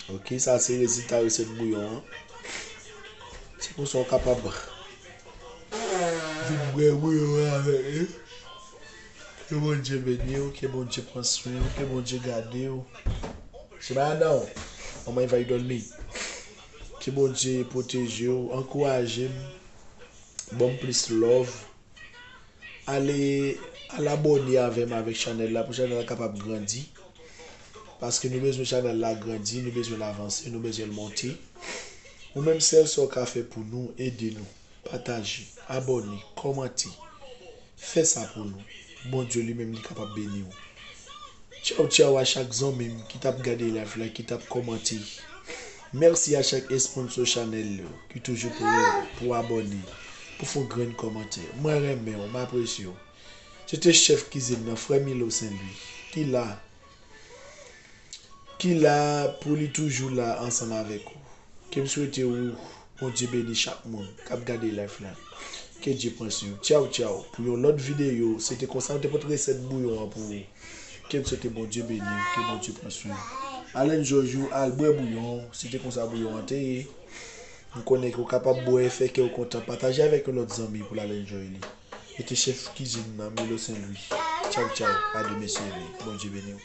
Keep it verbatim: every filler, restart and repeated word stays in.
Ok, sa se rezilta resèt bouyon an. Se konsa w kapab vin bwè bouyon an avèk li. Ke Bondye beni w, ke Bondye pran swen w, ke Bondye gade w. Se pa adan w, manman Eva ap dòmi. Ke Bondye pwoteje w, ankouraje m, ban m plis love. Ale, al abòne avè m avèk chanèl la pou chanèl la kapab grandi. Paske nou bezwen chanèl la grandi, nou bezwen l avanse, nou bezwen l monte. Ou menm, sèl sa w ka fè pou nou, ede nou. Pataje, abòne, kòmante. Fè sa pou nou. Bondye li menm li kapab beni w. Tchaw tchaw a chak zanmi m ki t ap gade live la, ki t ap kòmante. Mèsi a chak esponso chanèl yo ki toujou prè pou abòne, pou fè yon grenn kòmantè. Mwen renmen w, m apresye w. Se te chèf kizin nan, frè Milo Sen Lwi, ki la, ki la pou li toujou la ansanm avèk ou. Ke m swete ou, Bondye beni chak moun k ap gade live la. Ke Dye pran swen w. Tchaw tchaw. Pou yon lòt videyo, se te konsa nou te pot resèt bouyon an pou ou. Ke m swete Bondye beni w, ke Bondye pran swen w. Al enjoy ou, al bwè bouyon w, se te konsa bouyon an te ye. M konnen ke w kapab bwè, fè kè w kontan, pataje avèk yon lòt zanmi pou l al enjoy li. Se te chèf kizin nan, Milo Sen Lwi. Tchaw tchaw, a demen si Dye vle. Bondye beni w.